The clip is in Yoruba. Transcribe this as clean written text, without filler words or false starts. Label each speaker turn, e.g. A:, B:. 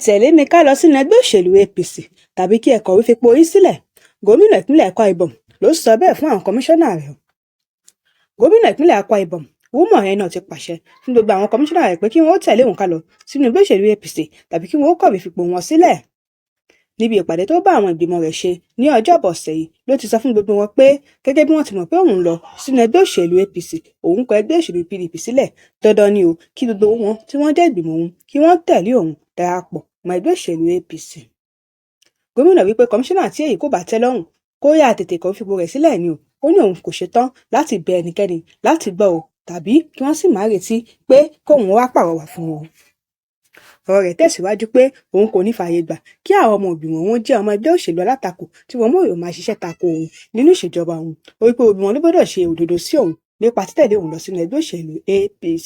A: Tẹ̀lé mi ká lọ sínú ẹgbẹ́ òṣèlú APC tàbí kí ẹ kọ̀wé fipò yín sílẹ̀. Gómìnà ìpínlẹ̀ Akwa Ibom ló sọ bẹ́ẹ̀ fún àwọn kọmíṣánná rẹ̀. Gómìnà ìpínlẹ̀ Akwa Ibom, Umo Eno, ti pàṣẹ fún gbogbo àwọn kọmíṣánná rẹ̀ pé kí wọ́n ó tẹ̀lé òun ká lọ sínú ẹgbẹ́ òṣèlú APC tàbí kí wọ́n ó kọ̀wé fipò wọn sílẹ̀. Níbi ìpàdé tó bá àwọn ìgbìmọ̀ rẹ̀ ṣe ní Ọjọ́bọ̀ ọ̀sẹ̀ yìí ló ti sọ fún gbogbo wọn pé gẹ́gẹ́ bí wọ́n ti mọ̀ pé òun ń lọ sínú ẹgbẹ́ òṣèlú APC, òun kọ ẹgbẹ́ òṣèlú PDP sílẹ̀, dandan ni ó kí gbogbo wọn tí wọ́n jẹ́ ìgbìmọ̀ òun kí wọ́n tẹ̀lé òun darapọ̀ mọ́ ẹgbẹ́ òṣèlú APC. Gómìnà wí pé kọmíṣánná tí èyí kò bá tẹ́ lọ́rùn kó yáa tètè kọ̀wé fipò rẹ̀ sílẹ̀ ni o. Ó ní òun kò ṣetán láti bẹ ẹnikẹ́ni láti gbọ́ o tàbí kí wọ́n sì má retí pé kóun wá pàrọwà fún wọn. Ọ̀rọ̀ rẹ̀ tẹ̀síwájú pé òun kò ní fààyè gbà kí àwọn ọmọ ìgbìmọ̀ òun jẹ́ ọmọ ẹgbẹ́ òṣèlú alátakò tí wọn yóò máa ṣiṣẹ́ tako òun nínú ìṣèjọba òun. Ó wí pé gbogbo wọn ló gbọdọ̀ ṣe òdodo sí òun nípa títẹ̀lé òun lọ sínú ẹgbẹ́ òṣèlú APC.